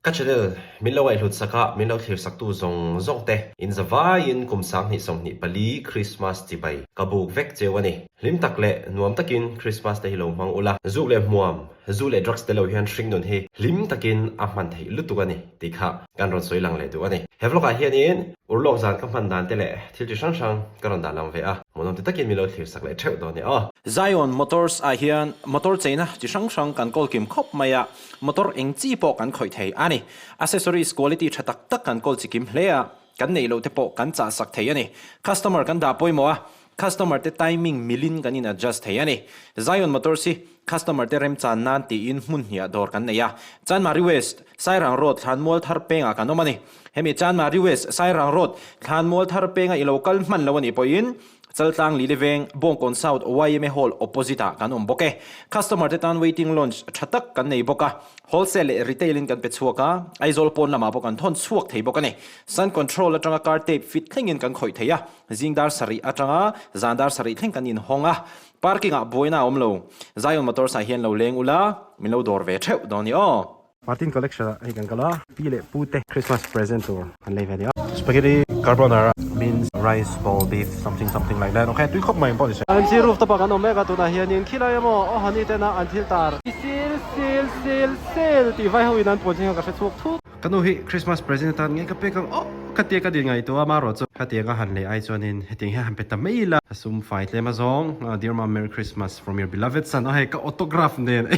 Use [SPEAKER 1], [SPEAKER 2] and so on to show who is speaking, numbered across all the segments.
[SPEAKER 1] Ka channel min lo ngaihhlut sak a, min lo thlir sak tu zawng zawng te in zavaiin kum 2024 Christmas chibai ka buk vek cheu a ni. Hlim tak leh nuam takin Christmas te hi lo hmang ula, zuk leh hmuam, zu leh drugs te lo hian hringnun hi hlim takin a hman theih lutuk a ni tih kha kan rawn sawi lang leh duh a ni. He vlog ah hianin urlawk zan ka hman dan te leh thil chi hrang hrang ka rawn dah lang ve a, hmuhnawm ti takin min lo thlir sak leh theuh dawn e aw.
[SPEAKER 2] Zion Motors ah hian motor cheina chi hrang hrang kan kawl kim khawp mai a, Motor eng chi pawh kan khawih thei a ni. Accessories quality tha tak tak kan kawl chikim hle a, kan neih loh te pawh kan chah sak thei a ni. Customer kan dah pawimawh a, customer te timing milin kan in adjust thei a ni. Zion Motors hi customer te remchan nan tiin hmun hniah dawr kan nei a. Chanmari West, Sairang Road, Thlanmual Thar pengah kan awm a ni. Hemi Chanmari West, Sairang Road, Thlanmual Thar penga i lo kal hman lo a nih pawhin Chaltlang Lili Veng, Bawngkawn South yma Hall opposite ah kan awm bawk e. Customer te tan waiting lounge tha tak kan nei bawk a, wholesale leh retail in kan pe chhuak a, Aizawl pawn lamah pawh kan thawn chhuak thei bawk a ni. Sun control atanga car tape fit thlengin kan khawih thei a, zing dar sarih atanga zan dar sarih thleng kan inhawng a, parking ah buaina a awm lo. Zion Motors ah hian lo leng ula, min lo dawr ve theuh dawn ni aw.
[SPEAKER 1] Martin collection ah hei kan kal a, pi leh pu te Christmas present tur an lei ve a ni a. Spaghetti carbonara means rice ball beef something something like that ok tui khawp mai pawh ni se. An chi rooftop ah kan awm mek a tunah hianin khilai emaw aw honey tena an thil tar sil sil sil sil tih vai ho in an puan chin kha ka hre chhuak thut. Ka nu hi Christmas present atan nge ka pek ang aw ka tia ka din ngaihtuah a marawh chu khatiang a han lei ai chuanin hetiang hian han pe ta mai ila a sum fai tlem a zawng Dear Mom Merry Christmas from your beloved son aw hei ka autograph nen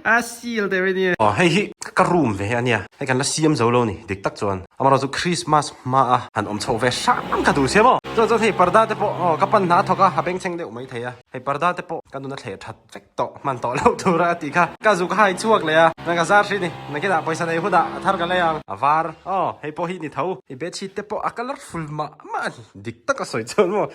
[SPEAKER 1] A seal deuh a nia. Aw hei hi ka room ve a nia. Hei kan la siam zo lo ni dik tak chuan. Amaherawhchu Christmas hma a han awm chhoh ve hram ka duh sia maw. Chuan chuan hei parda te pawh aw ka pan hna a thawk a, a bengchheng deuh mai thei a. Hei parda te pawh ka nun a thleh that vek tawh hman tawh loh tur a tih kha. Ka zuk hai chhuak leh a, nang ka zar hri ni. Nakinah pawisa nei hunah a thar ka lei ang. A var aw hei pawh hi ni tho. Hei bedsheet te pawh a colourful mah mah a ni. Dik tak a sawi chuan maw.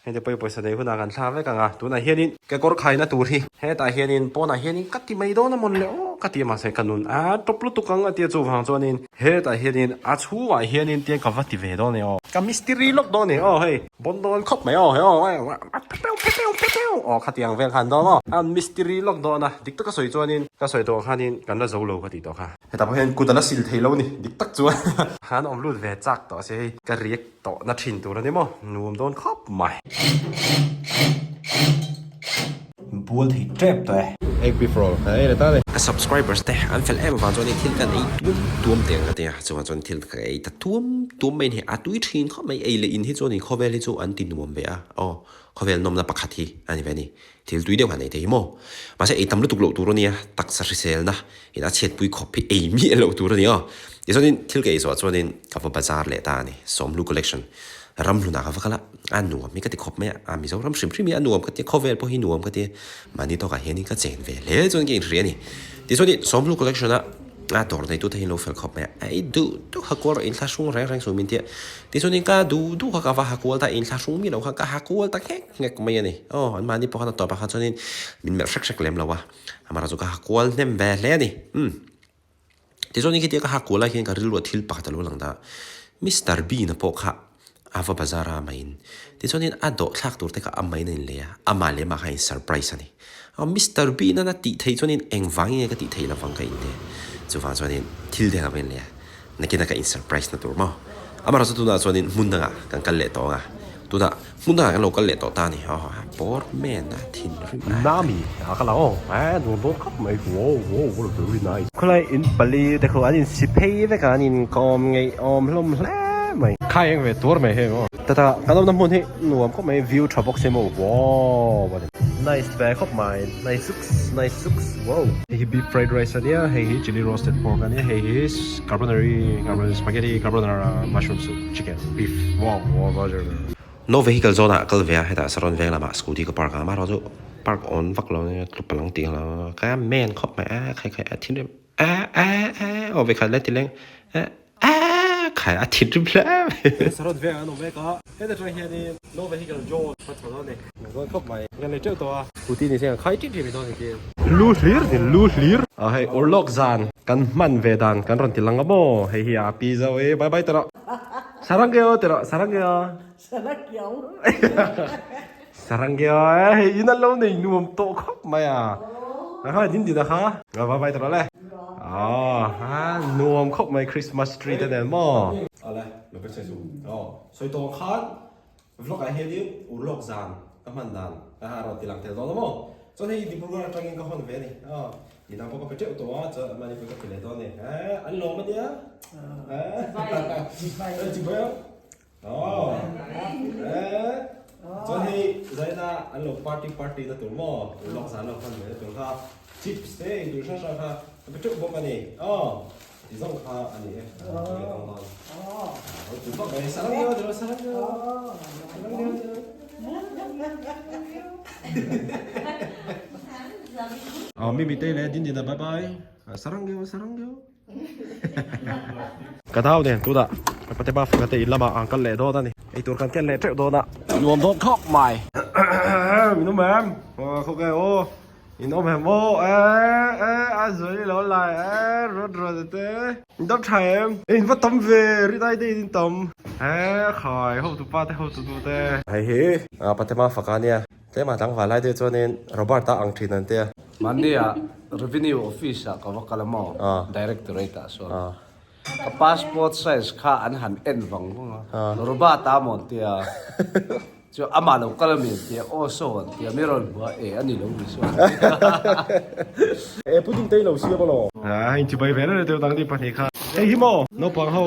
[SPEAKER 1] Hei te pawh hi pawisa nei hunah kan thla vek ang a, tunah hianin kekawr khaina tur hi hetah hianin pawnah hianin ka ti mai dawn a mawn le aw ka ti a mahse ka nun a tawp lutuk ang a tia chuvang chuanin hetah hianin a chhungah hianin tiang ka va ti ve dawn e aw ka mistiri lawk dawn e aw hei bawn dawn khawp mai aw hei aw pepeu pepeu pepeu aw khatiang vel khan dawn aw a mistiri lawk dawn a dik taka sawi chuanin ka sawi tawh khanin kan la zo lo ka tih tawh kha hetah pawh hian kut a la sil thei lo a ni dik tak chuan khan awm lut ve chak tawh se hei ka riak Tawh na thin tur a ni maw? Nuam dawn khawp mai. Bual thei tep tawh e. Egg beef roll ka ei leh ta ni. Ka subscribers te an fel em avang chuan thil kan ei tuam tuam teng ka tia chuan chuan thil ka ei ta tuam tuam mai ni a tui thin khawp mai ei leh in hi chuan in khawvel hi chu an ti nuam ve a aw khawvel nawmna pakhat hi a ni ve a ni thil tui deuh han ei thei hi maw mahse ei tam lutuk loh tur a nia taksa hriselna in a chhiatpui khawp hi ei miah loh tur a ni aw tichuanin thil ka ei zawh chuanin ka va bazar leh ta a ni Sawmlu collection ramhlunah ka va kal a a nuam hi ka ti khawp mai a a Mizoram hrim hrim hi a nuam ka ti a khawvel pawh hi nuam ka ti a mahni tawkah hianin ka chen ve hle chuan ka inhria a ni tichuanin Sawmlu collection a A dawr neitu te hi an lo fel khawp mai a, a ei duh duh kha kual rawh inthla hrung reng reng suh min tia. Tichuanin ka duh duh kha ka va ha kual ta, inthla hrung mi lo kha ka ha kual ta nghek nghek mai a ni. Aw, anmahni pawh khan a tawpah khan chuanin min melh hrek hrek lem lo a, amaherawhchu ka ha kual hnem ve hle a ni. Umm. Tichuanin khitia ka ha kual lai khian ka rilruah thil pakhat a lo lang ta. Mister Bean-a pawh kha a va bazar a amah in. Tichuanin a dawh thlak tur te kha amah in a inlei a, amah leh amah kha a in surprise a ni. Aw Mister Bean a tih theih chuanin engvang nge ka tih theih lovang ka inte. Chuvang chuanin thil deng a va inlei a, nakin a ka in surprise na tur maw. Amaherawhchu tunah chuanin hmun dangah kan kal leh tawh ang a, tunah hmun dangah kan lo kal leh tawh ta a ni. Aw bawr men a thinrim a.
[SPEAKER 3] Nami a ka la aw eh nuam dawn khawp mai wow wow what a very nice. Khawlai in pali te khu an in si phei vek a an in kawm ngeih awm hlawm hle mai. Khai eng ve tur mai heng aw. Tata kan awmna hmun hi nuam khawp mai view tha bawk si maw wow what a nice ve khawp mai nice suks nice suks wow. Hei hi beef fried rice a nia hei hi chilli roasted pork a nia hei hi carbonara carbonara spaghetti carbonara mushroom soup chicken beef wow wow roger.
[SPEAKER 1] No vehicle zone ah kal ve a hetah saron veng lamah scooty ka park a amaherawhchu park awn vak lo nia tlup a lang tih ang ka men khawp mai a khai khai a thinrim a a a aw vekhat la ti leng a a khai a thinrim hle mai.
[SPEAKER 3] Saron veng an awm vek a heta tang hianin no vehicle zone a chho dawn a ni dawn khawp mai kan lei teuh tawh a scooty ni se kan khai ṭih ṭih mai dawn a ni tiin. Lu hlir ni lu hlir.
[SPEAKER 1] A hei urlawk zan kan hman ve dan kan rawn ti lang a maw hei hi a pi zo e bye bye tawh rawh. Sarangeo ti rawh sarangeo.
[SPEAKER 4] Sarangeo.
[SPEAKER 1] Sarangeo hei in an lo nei nuam tawh khawp mai a. A kha din din a kha. Nga bye bye tawh le. Ah, nuam khawp mai Christmas tree te nen maw. Ale, lo pe che chu. Aw, sawi tawh khan vlog ah hianin urlawk zan ka hman dan ka ha rawn ti lang tel dawn a maw. Chuan hei Dibrugarh atangin ka hawn ve a ni. Aw, midang pawh ka pe teuh tawh a, chuan mahni pawh ka pe leh dawn a ni. Eh, an lawm a nia. Eh, chibai ang. Aw eh chuan hei zaina an lo party party na tur maw tur lawk zan lo hman ve na tur kha chips te ei tur hrang hrang kha a pe teuh bawk a ni aw ti zawng kha a ni e aw tu vak mai sarang deuh a sarang deuh sarang deuh aw mimi te leh din din a bye bye sarang deuh sarang deuh Ka dau nen tunah ka pate ba faka te in lamah an kal leh dawn a ni. Eitur kan ken leh teuh dawn a. Nuam dawn khawp mai. Min awm em? Khawk e aw. In awm em aw? E e a zui lo lai e rawt rawt te. In dam tha em? E in va tam ve rin ai te in tam. E khai hotu pa te hotu nu te. Hei hi pate ma faka nia. Tlema tlangval lai te chuanin Robert a ang thin an tia.
[SPEAKER 4] Mahnia Revenue Office ah ka va kal a maw? Directorate ah sawn. Ka passport size kha an han en vang vang a. Robert a maw an tia. Chu amah lo kal a mi an tia. Aw saw an tia. Mi rawn hmu a, e a ni lo mi saw an tia.
[SPEAKER 1] E pudding te i lo siam alaw. A hei chibai ve reng deuh dang ni pahnih kha. Hei hi maw naupang ho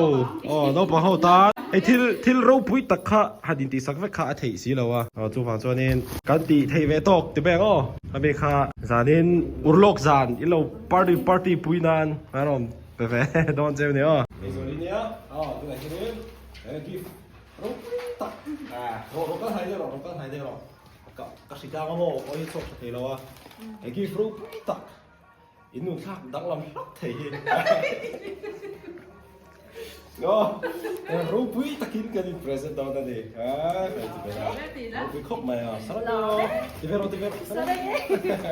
[SPEAKER 1] aw naupang ho tan hei thil thil ropui tak kha han intihsak vek kha a theih si lo a. Aw chuvang chuanin kan tih theih ve tawk ti beng aw. Ami kha zanin urlawk zan i lo party party pui nan a rawn pe ve dawn cheu ni aw. Hei zawh ni nia aw tunah hianin he gift ropui tak rawh rawh kal hnai deuh rawh rawh kal hnai deuh rawh ka ka hri tlang a maw aw hi chhuak tha thei lo a he gift ropui tak In nun thlak danglam hlak thei hi. No, ropui takin kan in present dawn a ni. Ha, kan ti ber a. Ropui khawp mai a. Sarang emaw. Ti ber aw, ti ber.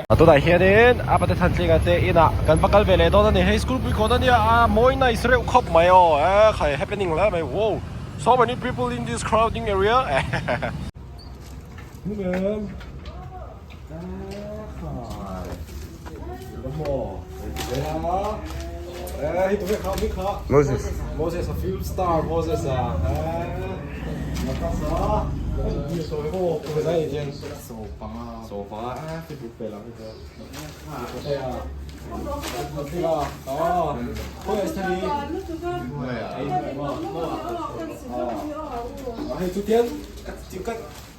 [SPEAKER 1] A tunah hianin a pate Thantlinga te inah kan va kal ve leh dawn a ni. Hei school pui kawn a nia a mawi nice reuh khawp mai aw. E khai happening hle mai. Wow, so many people in this crowding area. Hmu em? Moses Moses a film star Moses a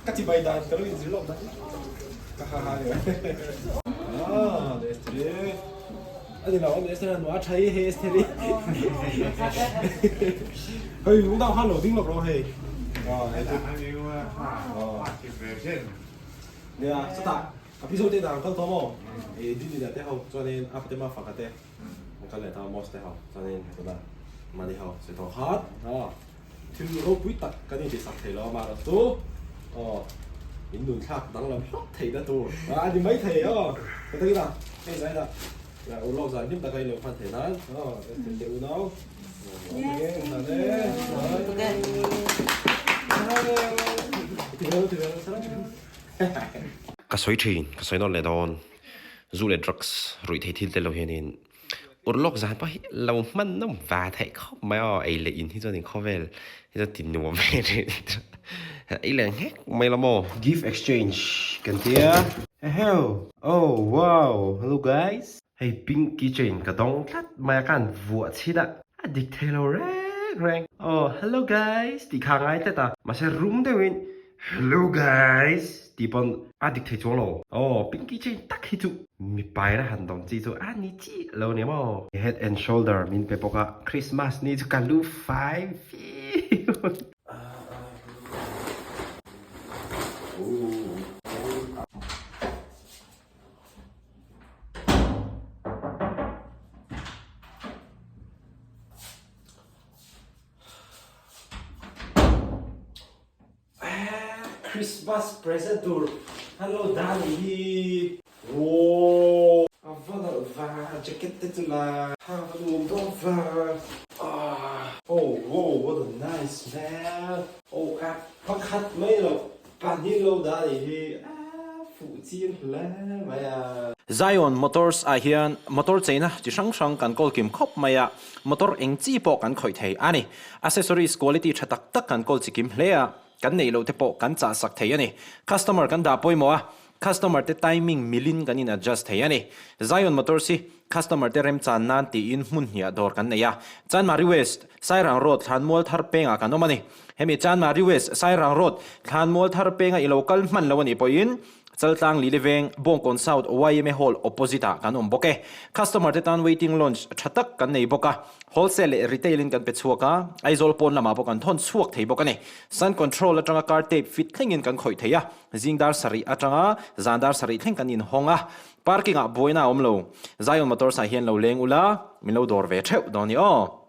[SPEAKER 1] Ka ti bai dan ka lo inzir lawk dan ka ha ha ni ah the estri ani lo the estri nu a thai he estri hei lung dang khan lo ding lawk rawh hei ah hei tu nia chutah a pi zo te dan kal tawh maw e din din te ho chuanin a pate ma faka te an kal leh ta mos te ho chuanin tunah mani ho se tawh khat ah Thil ropui tak kan intisak thei lo amaherawh chu aw in nun thlak danglam hlawk theihna tur a ni mai thei aw ka takin a hei zai dah urlawk zan hlim taka i lo hman theih nan aw te unau
[SPEAKER 3] Ka sawi thin, ka sawi nawn leh dawn. Zu leh drugs ruih theih thil te lo hianin Urlawk zan pawh hi lo hman nawm va theih khawp mai aw, ei leh in hi chuan in khawvel hi chuan ti nuam ve thin ei leh nghek mai la maw.
[SPEAKER 1] Gift exchange kan tia. Eheu! Oh wow! Hello guys!
[SPEAKER 3] Hei pink keychain ka dawng tlat mai a, ka han vuah chhin a, a dik thei lo reng reng. Oh hello guys tih kha a ngai tlat a, mahse rum deuhin Hello guys tih pawn a dik thei chuang lo. Aw pinky chain tak hi chu mipai la han dawm chi chu a ni chi lo ni maw. Head and shoulder min pe bawk a, Christmas ni chu ka lu fai viau.
[SPEAKER 1] Christmas present tur hello Danny hi Woo a va nalh va jacket te chu la ha va nuam dawn va ah oh wow what a nice man oh ah pakhat mai lo pahnih lo Danny hi ah. Fuh chiang hle mai a.
[SPEAKER 2] Zion Motors ah hian motor cheina chi hrang hrang kan kawl kim khawp mai a, motor eng chi pawh kan khawih thei a ni. Accessories quality tha tak tak kan kawl chi kim hle a, kan neih loh te pawh kan chah sak thei a ni. Customer kan dah pawimawh a, customer te timing milin kan in adjust thei a ni. Zion Motors hi customer te remchan nan tiin hmun hniah dawr kan nei a, Chanmari West, Sairang Road, Thlanmual thar pengah kan awm a ni. Hemi Chanmari West, Sairang Road, Thlanmual thar penga i lo kal hman lo a nih pawhin Chaltlang Lili Veng, Bawngkawn South yma Hall opposite ah kan awm bawk e. Customer te tan waiting lounge tha tak kan nei bawk a, wholesale leh retail in kan pe chhuak a, Aizawl pawn lamah pawh kan thawn chhuak thei bawk a ni. Sun control atanga car tape fit thlengin kan khawih thei a, zing dar sarih atanga zan dar sarih thleng kan inhawng a, parking ah buaina a awm lo. Zion Motors ah hian lo leng ula, min lo dawr ve theuh dawn i aw.